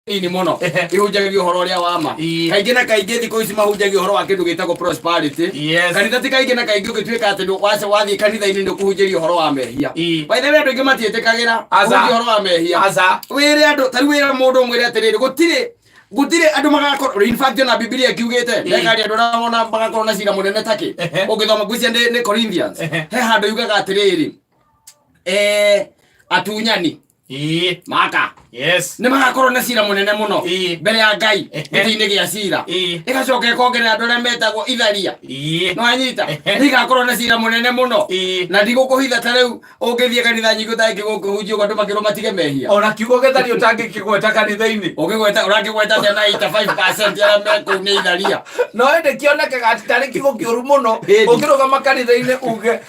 Nini mũno ihunjagia ũhoro ũrĩa wa ma. Kaingĩ na kaingĩ thikũ ici mahunjagia ũhoro wa kĩndũ gĩtagwo prosperity. Kanitha ti kaingĩ na kaingĩ ũngĩtuĩka atĩ wathiĩ kanitha-inĩ nĩ ũkũhunjĩrio ũhoro wa mehia. By the way, andũ aingĩ matiĩtĩkagĩra Aca. kũhunjia ũhoro wa mehia. Aca. Wĩre andũ, ta rĩu wĩre mũndũ ũmwĩre atĩrĩrĩ, gũtirĩ andũ magakorwo, in fact ona Bibilia ĩkiugĩte ndekari andũ arĩa wona magakorwo na cira mũnene takĩ. Ũngĩthoma ngwĩciria nĩ Corinthians, he handũ yugaga atĩrĩrĩ, atunyani maka nĩ magakorwo na cira mũnene mũno mbere ya Ngai gĩtĩ-inĩ gĩa cira. Ĩgacoka ĩkongerera andũ arĩa metagwo itharia. Nĩwanyita? Nĩ igakorwo na cira mũnene mũno. Na ndigũkũhitha, ta rĩu ũngĩthiĩ kanitha nyingĩ ũtangĩ gũkũhunjia ũguo andũ makĩrwo matige mehia. Ona kiugo gĩtharia ũtangĩkĩgweta kanitha-inĩ. Ũngĩgweta, ũrakĩgweta atĩa na 85% arĩa me kũu nĩ itharia? No ĩndĩ kĩonekaga atĩ tarĩ kiugo kĩũru mũno. Ũngĩrũgama kanitha-inĩ uge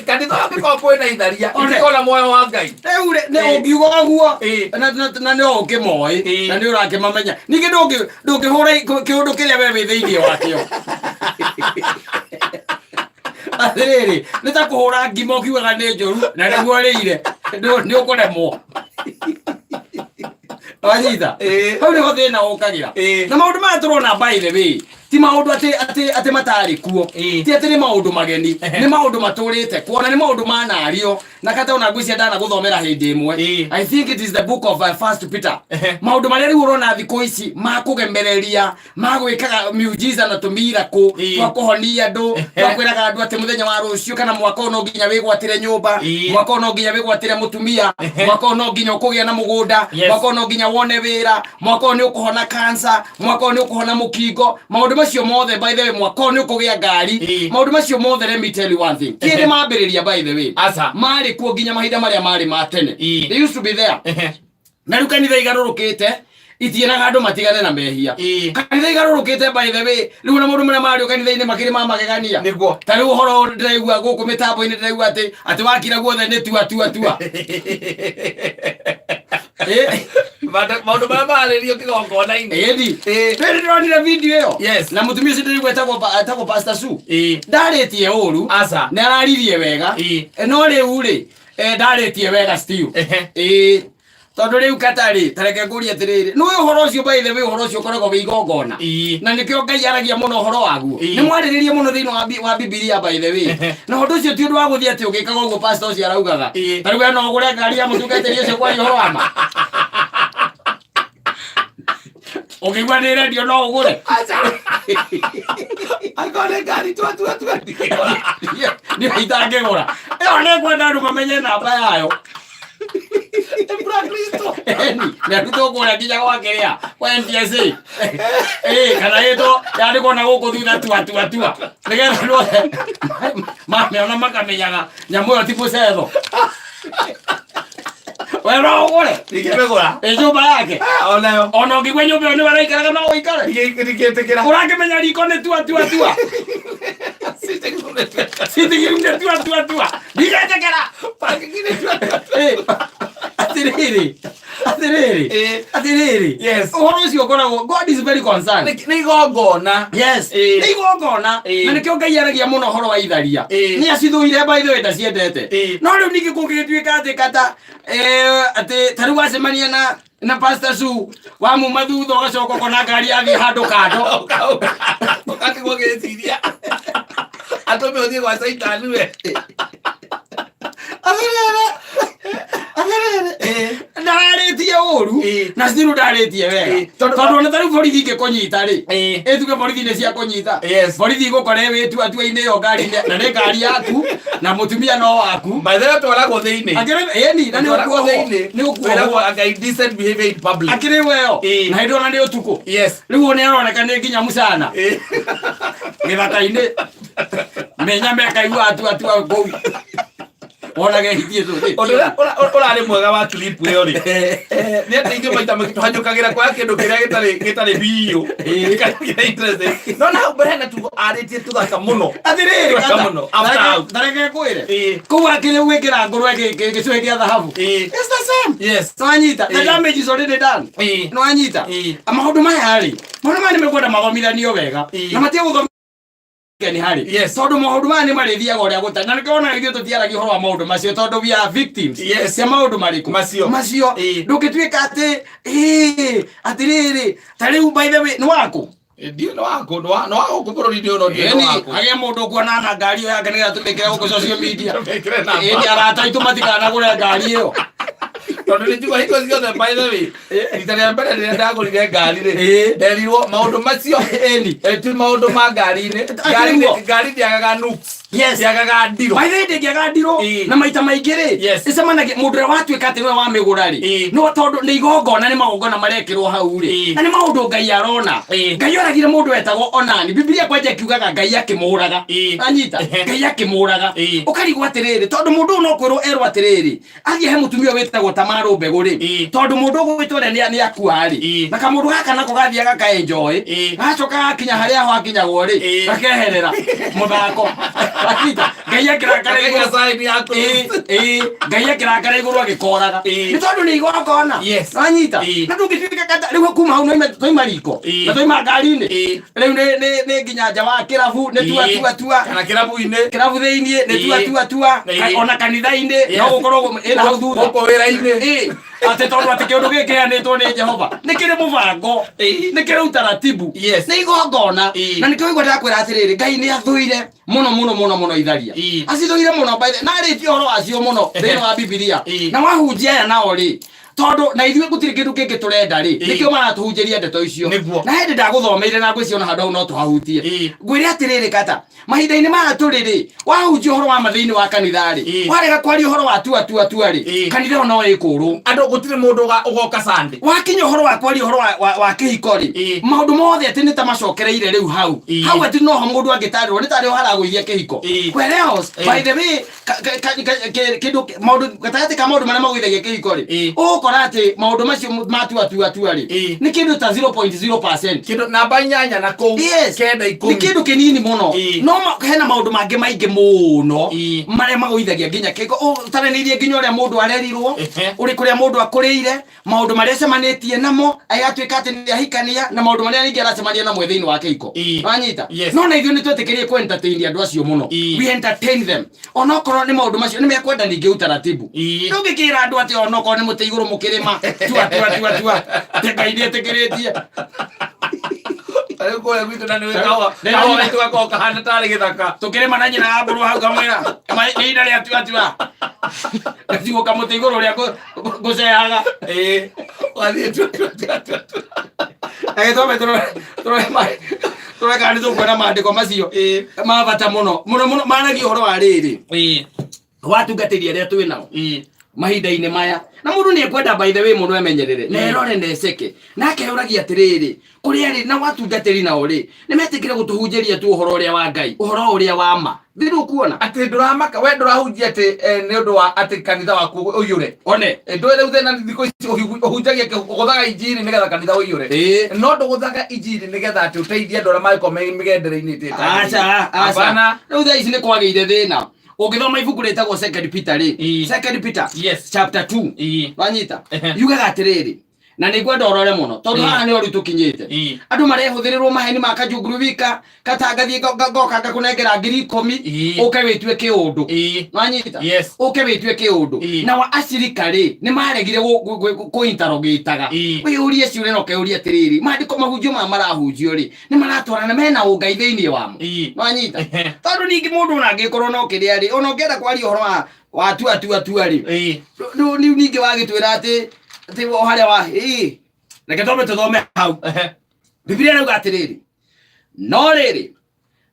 kanitha ũyũ angĩkorwo kwĩna itharia, itikona muoyo wa Ngai. Rĩu rĩ, nĩ ũngiuga ũguo, na no ũkĩmoĩ, na nĩ ũrakĩmamenya. Ningĩ ndũngĩhũra kĩũndũ kĩrĩa we wĩ thĩinĩ wakĩo. Atĩrĩrĩ, nĩ ta kũhũra ngima ũkiugaga nĩ njũru na nĩguo ũrĩire. Nĩ ũkũremwo. Wanyita? Hau nĩho thĩna ũkagĩra. Na maũndũ maya tũrona, by the way, ti maũndũ atĩ matarĩ kuo. Ti atĩ nĩ maũndũ mageni, nĩ maũndũ matũrĩte kuo na nĩ maũndũ manario na kata ona ngwĩciria ndanagũthomera hĩndĩ ĩmwe. I think it is the book of First Peter. Maũndũ marĩa rĩu ũrona thikũ ici ma kũgemereria, ma gwĩkaga miujiza na tũmirakũ twa kũhonia andũ, twa kwĩraga andũ atĩ mũthenya wa rũciũ kana mwaka ũyũ no nginya wĩgwatĩre nyũmba, mwaka ũyũ no nginya wĩgwatĩre mũtumia, mwaka ũyũ no nginya ũkũgĩa na mũgũnda, mwaka ũyũ no nginya wone wĩra, mwaka ũyũ nĩ ũkũhona cancer, mwaka ũyũ nĩ ũkũhona mũkingo. Maũndũ macio mothe, by the way, mwaka ũyũ nĩ ũkũgĩa ngari. Maũndũ macio mothe, let me tell you one thing, kĩndĩ mambĩrĩria, by the way, Aca. marĩ kuo nginya mahinda marĩa marĩ ma tene. They used to be there. Na rĩu kanitha igarũrũkĩte, itiĩraga andũ matigane na mehia. Kanitha igarũrũkĩte, by the way, rĩu ona maũndũ marĩa mario kanitha-inĩ makĩrĩ ma magegania. Ta rĩu ũhoro ndĩraigua gũkũ mĩtambo-inĩ, ndĩraigua atĩ wakira guothe nĩ tua tua tua. Maũndũ marĩa mararĩrio kĩgongona-inĩ. Ĩni. Rĩrĩ ndĩronire video ĩyo. Na mũtumia ũcio ndĩraigua etagwo Pastor Sue. Ndarĩtie ũru. Aca. Nĩ araririe wega. No rĩu rĩ, ndarĩtie wega still. Ĩĩ. Tondũ rĩu katarĩ, ta reke ngũrie atĩrĩrĩ, nĩ ũhoro ũcio, by the way, ũhoro ũcio ũkoragwo wĩ igongona. Na nĩkĩo Ngai aragia mũno ũhoro waguo. Nĩ mwarĩrĩrie mũno thĩinĩ wa Bibilia, by the way. Na ũndũ ũcio ti ũndũ wa gũthiĩ atĩ ũgĩkaga ũguo pastor ũcio araugaga. Ta rĩu we no ũgũre ngari ya mũtungatĩri ũcio kwaria ũhoro wa ma? Ũkĩigua nĩ rendio no ũgũre? Aca. Angĩkorwo nĩ ngari tua tua tua ndingĩgũra. Nĩ itangĩgũra. Ĩyo nĩ ngwenda andũ mamenye namba yayo. Ĩbura Kristo. Eni, na arutwo kũrĩa nginya gwa kĩrĩa kwa NTSA. Kana ĩtwo yandĩkwo na gũkũ thutha tua tua tua, nĩgetha andũ othe mamĩona makamenyaga nyamũ ĩyo ti mũcetho. We no ũgũre? Ndingĩmĩgũra. Ĩ nyũmba yake? Onayo. Ona ũngĩigua nyũmba ĩyo nĩwe araikaraga, no ũikare? Ndingĩtĩkĩra. Ũrakĩmenya riko nĩ tua tua tua, Sitting room nĩ tua tua. sitting room nĩ tua tua tua, ndigetĩkĩra. Parking nĩ tua tua tua. Atĩrĩrĩ, atĩrĩrĩ, atĩrĩrĩ, ũhoro ũcio ũkoragwo, God is very concerned. Nĩ igongona. Yes, nĩ igongona. Na nĩkĩo Ngai aragia mũno ũhoro wa itharia. Nĩ acithũire, by the way, ndaciendete. No rĩu ningĩ kũngĩgĩtuĩka atĩ kata atĩ ta rĩu wacemania na Pastor Sue, wamuma thutha ũgacoka ũkona ngari yathiĩ handũ kando. Ũgatigwo ũgĩciria atũme ũthiĩ gwa Caitani we. Atĩrĩrĩ, atĩrĩrĩ, ndararĩtie ũru na still ndarĩtie wega. Tondũ ona tarĩu borithi ingĩkũnyita rĩ, ĩtuge borithi nĩ ciakũnyita, borithi igũkora wĩ tua-tua-inĩ ĩyo ngari-inĩ, na nĩ ngari yaku na mũtumia no waku. By the way, twaragwo thĩinĩ. Akĩrĩ ĩni na nĩ Twaragwo ũkuohwo. thĩinĩ. Nĩ ũkuohwo. Wĩragwo anga indecent behavior in public. Akĩrĩ weo. Na hĩndĩ ona nĩ ũtukũ. Rĩu nĩ aroneka nĩ nginya mũcana gĩthaka-inĩ menya mekaigua atua tua kũu wonage hithie. Ũndũ ũrĩa ũrarĩ mwega wa clip ĩyo rĩ, nĩ atĩ ithuĩ maita maingĩ tũhanyũkagĩra kuoya kĩndũ kĩrĩa gĩtarĩ biũ kana kĩrĩa interesting, no na hau mbere hena tugo arĩtie tũthaka mũno. Atĩrĩrĩ, Tũthaka kata, mũno. After hau. Tareke ngwĩre, kũu akĩrĩ gwĩkĩra ngũrwe gĩcũhĩ gĩa thahabu. It's the same. Nĩwanyita? The damage is already done. Nĩwanyita? Maũndũ maya rĩ, maũndũ maya nĩ mekwenda mathomithanio wega na matige gũthomithio. Nĩ harĩ Yes. tondũ maũndũ maya nĩ marĩthiaga ũrĩa gũtarĩ, na nĩkĩo ona ithuĩ tũtiaragia ũhoro wa maũndũ macio, tondũ we are victims cia maũndũ marĩkũ? Macio. Macio. Ndũngĩtuĩka atĩ atĩrĩrĩ, ta rĩu, by the way, nĩ waku? Ndiũ nĩ waku, nĩ wa gũkũ bũrũri-inĩ ũyũ, no ndiũ nĩ Ĩni, waku. hagĩe mũndũ ũkuona na ngari ĩyo yake nĩgetha tũmĩkĩre gũkũ social media. Tũmĩkĩre namba. Ĩni, arata aitũ matikanagũre ngari ĩyo. Tondũ nĩ njigua hingo ciothe, by the way, rita rĩa mbere rĩrĩa ndagũrire ngari rĩ, nderirwo maũndũ macio ti maũndũ ma ngari-inĩ. Akĩriguo. Ngari ndĩagaga nuks, ndĩagaga ndirũ. By the way, ndĩngĩaga ndirũ. Na maita maingĩ rĩ, ĩcemanagia mũndũ ũrĩa watuĩka atĩ nĩwe wamĩgũra rĩ, no tondũ nĩ igongona, nĩ magongona marekĩrwo hau rĩ, na nĩ maũndũ Ngai arona. Ngai oragire mũndũ wetagwo Onani. Bibilia kwanja ĩkiugaga Ngai akĩmũraga. Anyita. Ngai akĩmũraga. Ũkarigwo atĩrĩrĩ, tondũ mũndũ ũyũ no kwĩrwo erwo atĩrĩrĩ, athiĩ he mũtumia ũyũ wĩtagwo Tamaru mbegũ rĩ, tondũ mũndũ ũgwĩtwo ũrĩa nĩ akua rĩ, na kamũndũ gaka nako gathiaga gakenjoy, gacoka gakinya harĩa ho hakinyagwo rĩ, gakeherera mũthako. Anyita. Ngai akĩrakara Gakaiga igũrũ. sign yaku. Ĩĩ, Ngai akĩrakara igũrũ agĩkoraga. Nĩ tondũ nĩ igongona. Anyita. Na ndũngĩtuĩka kata rĩu kuma hau noima twaima riko na twaima ngari-inĩ, rĩu nĩ nginya nja wa kĩrabu nĩ tua tua tua. Kana kĩrabu-inĩ. Kĩrabu thĩiniĩ nĩ tua tua tua. Ona kanitha-inĩ no gũkorwo ĩna hau thutha. Gũkũ wĩra-inĩ. Atĩ tondũ atĩ kĩũndũ gĩkĩ kĩheanĩtwo nĩ Jehova nĩ kĩrĩ mũbango, nĩ kĩrĩ utaratibu, nĩ igongona. Na nĩkĩo igua ndakwĩra atĩrĩrĩ, Ngai nĩ athũire mũno mũno mũno mũno itharia. Acithũire mũno, by the na arĩtie ũhoro wacio mũno thĩinĩ wa Bibilia. Na wahunjia aya nao rĩ, tondũ na ithuĩ gũtirĩ kĩndũ kĩngĩ tũrenda rĩ, nĩkĩo maratũhunjĩria ndeto icio. Na hĩndĩ ndagũthomeire na ngwĩciria ona handũ hau no tũhahutie. Ngwĩre atĩrĩrĩ, kata mahinda-inĩ maya tũrĩ rĩ, wahunjia ũhoro wa ma thĩinĩ wa kanitha rĩ, warega kwaria ũhoro wa tua tua tua rĩ, kanitha ĩyo no ĩkũrwo. Andũ gũtirĩ mũndũ ũgoka Sunday. Wakinya ũhoro wa kwaria ũhoro wa kĩhiko rĩ, maũndũ mothe atĩ nĩ ta macokereire rĩu hau. Hau atĩ noho mũndũ angĩtarĩrwo nĩ tarĩho haragũithia kĩhiko. Whereas, by the way, kĩndũ maũndũ gatagatĩ ka maũndũ marĩa magũithagia kĩhiko rĩ, ũgũkora atĩ maũndũ macio ma tua tua tua rĩ, nĩ kĩndũ ta 0.0%. Kĩndũ namba inyanya na kũu kenda, Nĩ 10. Kĩndũ kĩnini mũno. No hena maũndũ mangĩ maingĩ mũno marĩa magũithagia nginya kĩhiko, ũtaranĩirie nginya ũrĩa mũndũ arerirwo, ũrĩ kũrĩa mũndũ akũrĩire, maũndũ marĩa acemanĩtie namo agatuĩka atĩ nĩ ahikania, na maũndũ marĩa ningĩ aracemania namo thĩinĩ wa kĩhiko. Wanyita? Yes. No na ithuĩ nĩ twetĩkĩrie kũ entertain andũ acio mũno. We entertain them onokorwo nĩ maũndũ macio nĩ mekwenda ningĩ utaratibu. Ndũngĩkĩra andũ atĩ onokorwo nĩ mũtĩ igũrũ mũkĩrĩma tua tua tua tua, atĩ Ngai nĩ etĩkĩrĩtie. Rĩu kũrĩa gwitũ na nĩwe kahũa kahũa gaitũ gakoragwo kahana tarĩ gĩthaka. Tũkĩrĩma na nyina wa mbũrũ hau kamwĩra nĩ ihinda rĩa tua tua, gacigũka mũtĩ igũrũ ũrĩa ngũcehaga. Ũgathiĩ tua tua tua tua tua. Agĩtwambe tũrore kana nĩ tũkuona maandĩko macio ma bata mũno mũno mũno maragia ũhoro wa rĩrĩ watungatĩri arĩa twĩ nao mahinda-inĩ maya. Na mũndũ nĩ ekwenda, by the way, mũno emenyerere na erore na eceke na akeyũragia atĩrĩrĩ, kũrĩa rĩ na watungatĩri nao rĩ, nĩ metĩkĩre gũtũhunjĩria tu ũhoro ũrĩa wa Ngai, ũhoro ũrĩa wa ma thĩ ndũkuona. Atĩ ndũramaka we ndũrahunjia atĩ nĩ ũndũ wa atĩ kanitha waku ũiyũre. One. Ndũĩ rĩu thĩna thikũ ici ũhunjagia ũgũthaga injiri nĩgetha kanitha ũiyũre. No ndũgũthaga injiri nĩgetha atĩ ũteithie andũ arĩa mangĩkorwo me mĩgendere-inĩ ĩtĩ ĩtagĩrĩire. Aca, aca. Hapana. Rĩu thaa ici nĩ kwagĩire thĩna. Ũngĩthoma ibuku rĩtagwo Second Peter rĩ, Second Peter chapter 2, wanyita? Yugaga atĩrĩrĩ, na nĩ ngwenda ũrore mũno tondũ haha nĩ ũru tũkinyĩte. Andũ marehũthĩrĩrwo maheni ma kajunguru wika katangathiĩ ngoka ngakũnengera 10,000, ũke wĩtue kĩũndũ. Wanyita? Yes. Ũke wĩtue kĩũndũ. Nao acirika rĩ, nĩ maregire kũinterrogataga. Wĩyũrie ciũria na ũkeyũria atĩrĩrĩ, maandĩko mahunjio maya marahunjio rĩ, nĩ maratwarana mena ũngai thĩinĩ wamo? Wanyita? Tondũ ningĩ mũndũ ona angĩkorwo no kĩrĩa rĩ, ona ũngĩenda kwaria ũhoro wa tua tua tua rĩ, rĩu ningĩ wagĩtwĩra atĩ o harĩa wa reke twambe tũthome hau. Bibilia ĩrauga atĩrĩrĩ, no rĩrĩ,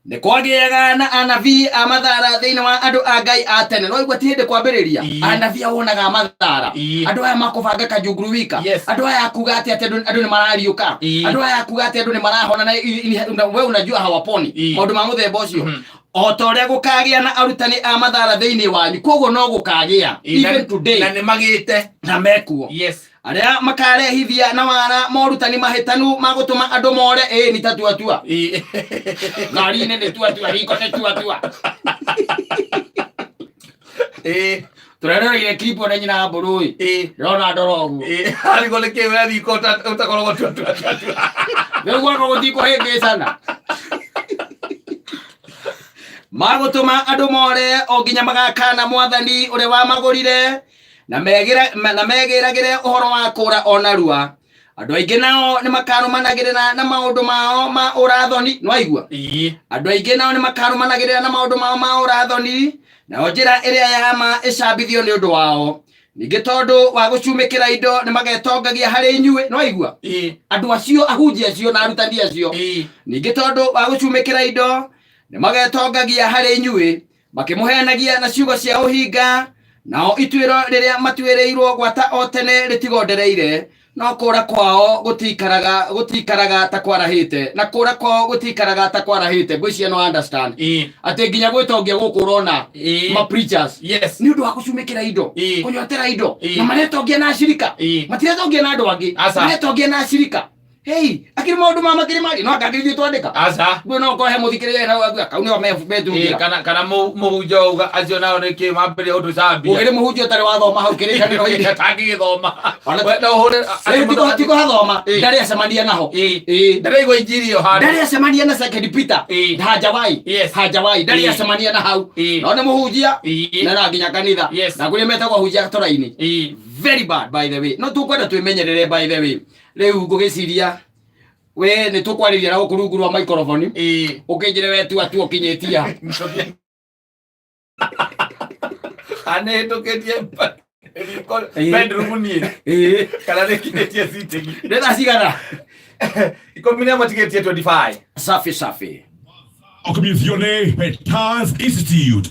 nĩ kwagĩaga na anabii a mathara thĩinĩ wa andũ a Ngai a tene. No igua ti hĩndĩ kwambĩrĩria. Anabii a wonaga a mathara. Andũ aya makũbanga kajunguru wika. Andũ aya akuga atĩ andũ nĩ marariũka. Andũ aya akuga atĩ andũ nĩ marahona na we unajua hawaponi. Maũndũ ma mũthemba ũcio, o ta ũrĩa gũkagĩa na arutani a mathara thĩinĩ wanyu, koguo no gũkagĩa even today. Na nĩ magĩte. Na mekuo arĩa makarehithia na wara morutani mahĩtanu ma gũtũma andũ more. Ĩ nĩ ta tua tua, ngari-inĩ nĩ tua tua, riko nĩ tua tua. Tũreroreire clip ona nyina wa mbũrũ ĩ. Ndĩrona ndora ũguo. Arigwo nĩ kĩ we riko ũtakoragwo tua tua tua tua. Rĩu gwakwa gũtikũhĩngĩcana. Magũtũma andũ more o nginya magakana Mwathani ũrĩa wamagũrire, na megĩragĩre ũhoro wa kũũra o narua. Andũ aingĩ nao nĩ makarũmanagĩrĩra na maũndũ mao ma ũrathoni. Nĩwaigua? Ĩĩ. Andũ aingĩ nao nĩ makarũmanagĩrĩra na maũndũ mao ma ũrathoni, nayo njĩra ĩrĩa ya ma ĩcambithio nĩ ũndũ wao. Ningĩ tondũ wa gũcumĩkĩra indo nĩ magetongagia harĩ inyuĩ. Nĩwaigua? Ĩĩ. Andũ acio, ahunjia acio na arutani acio. Ĩĩ. Ningĩ tondũ wa gũcumĩkĩra indo nĩ magetongagia harĩ inyuĩ, makĩmũhenagia na ciugo cia ũhinga, nao ituĩro rĩrĩa matuĩrĩirwo gwata o tene rĩtigondereire, no kũũra kwao gũtikaraga gũtikaraga ta kwarahĩte, na kũũra kwao gũtikaraga ta kwarahĩte. Ngwĩciria no understand atĩ nginya gwĩtongia gũkũ ũrona ma preachers nĩ ũndũ wa gũcumĩkĩra indo, kũnyotera indo, na maretongia na acirika, matiretongia na andũ angĩ, Aca. maretongia na acirika. Hey, akiri maundu ma makiri mari no akangirithio twandika. Aca. Ngwe no kohe muthikiriria na wagu kau nio metungira. Kana kana mũhunjia auga acio nao nĩ kĩ mambĩrĩria gũtũcambia. Ũngĩrĩ mũhunjia ũtarĩ wathoma hau kĩrĩkanĩro-inĩ. Atangĩgĩthoma. Ona- We, no ũhũre Rĩu tiko hathoma, ndarĩ acemania naho. Ndaraigua injiri ĩyo handũ. Ndarĩ acemania na Second Peter. Hajawai. Hajawai ndarĩ acemania na hau. No nĩ mũhunjia. Na na nginya kanitha. Na kũrĩa metagwo ahunjia tũraini. Very bad, by the way. No tũkwenda twĩmenyerere, by the way. Rĩu ngũgĩciria we nĩ tũkwarĩria na gũkũ rungu rwa microphone. Ũkĩnjĩre we tua tu ũkinyĩtie ha. Anĩhĩtũkĩtie bedroom niĩ kana nĩkinyĩtie sitting. Nĩ thaa cigana? 11 tigĩtie 25. Safi safi. Occupation Peters Institute.